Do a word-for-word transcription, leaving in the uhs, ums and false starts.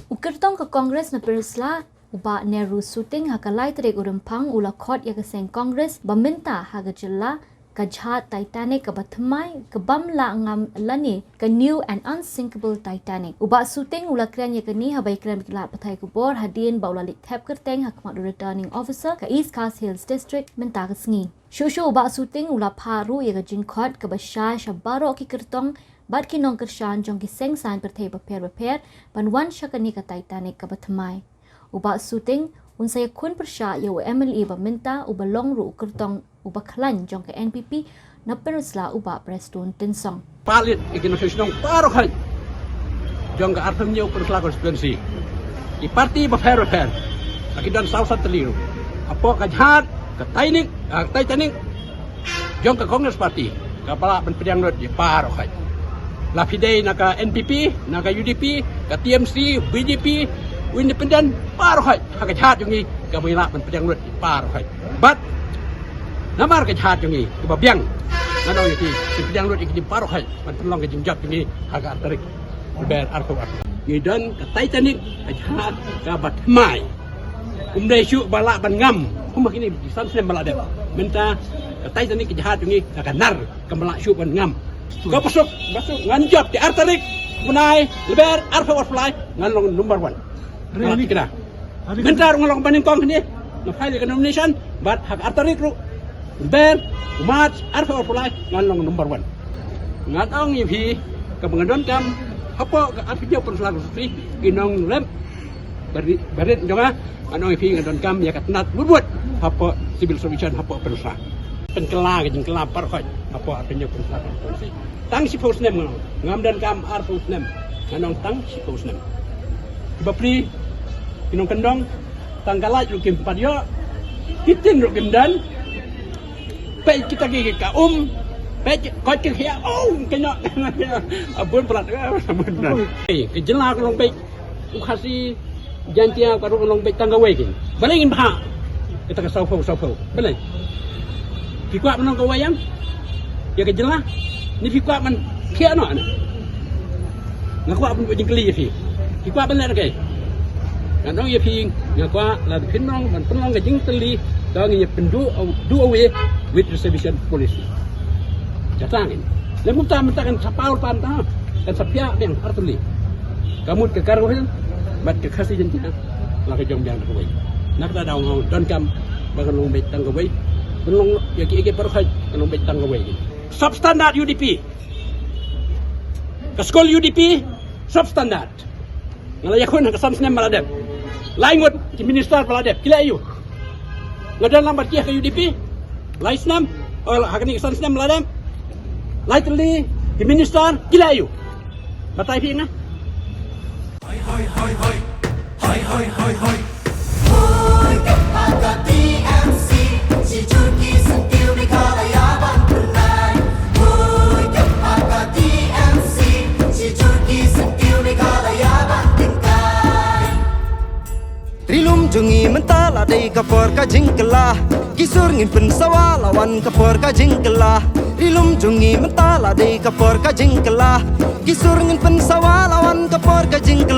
U kyrtong ka Congress na Pynursla, u Bah Nehru Suting, ha ka lai tarik u Rymphang u la khot ïa ka seng Congress ba mynta ha ka jylla ka jhad Titanic kaba thymmai, ka bym lah ngam lane ka new and unsinkable Titanic. U Bah Suting u la kren ïa kane haba ïakren bad ki lad pathai khubor hadien ba u la leit thep kyrteng ha khmat u Returning Officer ka East Khasi Hills District mynta ka sngi. Shuh shuh u Bah Suting u la phah ruh ïa ka jingkhot kaba shai sha baroh ki kyrtong bad ki nongkyrshan jong ki seng saiñ pyrthei bapher bapher ban wan sha kane ka Titanic kaba thymmai. U Bah Suting un sa ïakhun pyrshah ïa u M L A ba mynta uba long ruh u kyrtong uba khlaiñ jong ka N P P na Pynursla, u Bah Prestone Tynsong. Palit ïa ki nongshong shnong baroh khait jong ka arphew hynñiew Pynursla constituency. Ki parti bapher bapher, ha ki don saw san tylli ruh. Hapoh ka jhad ka Titanic, ah, Titanic jong ka Congress Party kaba lah ban pdiang lut ïa baroh khait. La phi dei na ka N P P, na ka U D P, ka T M C, B J P, u independent, baroh khait ha ka jhad jong ngi kaba ngi lah ban pdiang lut ïa baroh khait. Bad namar ka jhad jong ngi kaba biang, ngan ong ïa phi, pdiang lut ïa kine baroh khait ban pynlong ka jingjop jong ngi ha ka ar tarik Lber arphew arphew. Ngi don ka Titanic, ka jhad kaba thymmai. Ym dei shuh ba lah ban ngam. Kumba kine ki san snem ba la dep. Mynta ka Titanic ka jhad jong ngi ka nar, kam lah shuh ban ngam. Ka pasuk, pasuk ngan jop te ar tarik bnai Lber arphew arphew lai ngan long number one. Really? Mynta ruh ngan long ba nyngkong kine. Nga file ka nomination bad ha ka ar tarik ruh Lber, March, arphew arphew lai ngan long number one. Ngan ong ïa phi kaba nga donkam hapoh ka arphew hynñiew Pynursla constituency, ki nongleh barit, barit jong nga, ngan ong ïa phi nga donkam ïa ka tnat wut wut hapoh civil service hapoh Pynursla. Pynkylla ka jingkylla baroh khait hapoh arphew hynñiew Pynursla constituency. Tang shiphew snem ngan ong, ngam donkam arphew snem, ngan ong tang shiphew snem. Ki bapli, ki nongkyndong, tang ka light ruh kim pat ïoh, ki tin ruh kim don. Peit kita ki ka um, peit koit ki khia, oh, ka ñiah, a bun palat, a bun palat. Ei, ka jylla ka long beit, u Khasi, Jaiñtia ka ruh ka long beit tang kawei kin. Balei ngin bha? Kata ka sawphew, sawphew. Balei? Phi kwah ban long kawei ïa ka jylla? Ne phi kwah ban khia noh ne? Nga kwah ban buh jingkylli ïa phi. Phi kwah ban leh kaei? Ngan ong ïa phi, nga kwah lada phin ong ban pynlong ka jingkylli, to ngin ïa pynduh, do away with reservation policy. Kata ngin. Lem kumta mynta kan sa paw pan ta, kan sa pia biang artylli. Ka mut ka Garo Hills bad ka Khasi Jaiñtia la ka jong biang da kawei. Na kata daw nga donkam ba kan long beit tang kawei. Ban long ïa ki, ïa ki baroh kan long beit tang kawei. Substandard U D P. Ka skul U D P substandard. Nga la ïakhun ha ka san snem ba la dep. Lai ngut ki minister ba la dep, ki leh aïu? Nga don lang bad ki ha ka U D P lai snem, oh, ha kane ka san snem ba la dep. Lai tylli ki minister, ki leh aïu? Batai phi nga. Hoi, hoi, hoi, hoi. Hoi, hoi, hoi, hoi. Hoi, ka T M C, shi jur ki syntiew Meghalaya ban pynlait. Hoi, ka T M C, shi jur ki syntiew Meghalaya ban tyngkai. Ri lum jong ngi mynta la dei ka por ka jingkylla. Ki sur ngin pynsawa la wan ka por ka jingkylla. Ri lum jong ngi mynta la dei ka por ka jingkylla. Ki sur ngin pynsawa la wan ka por ka jingkylla.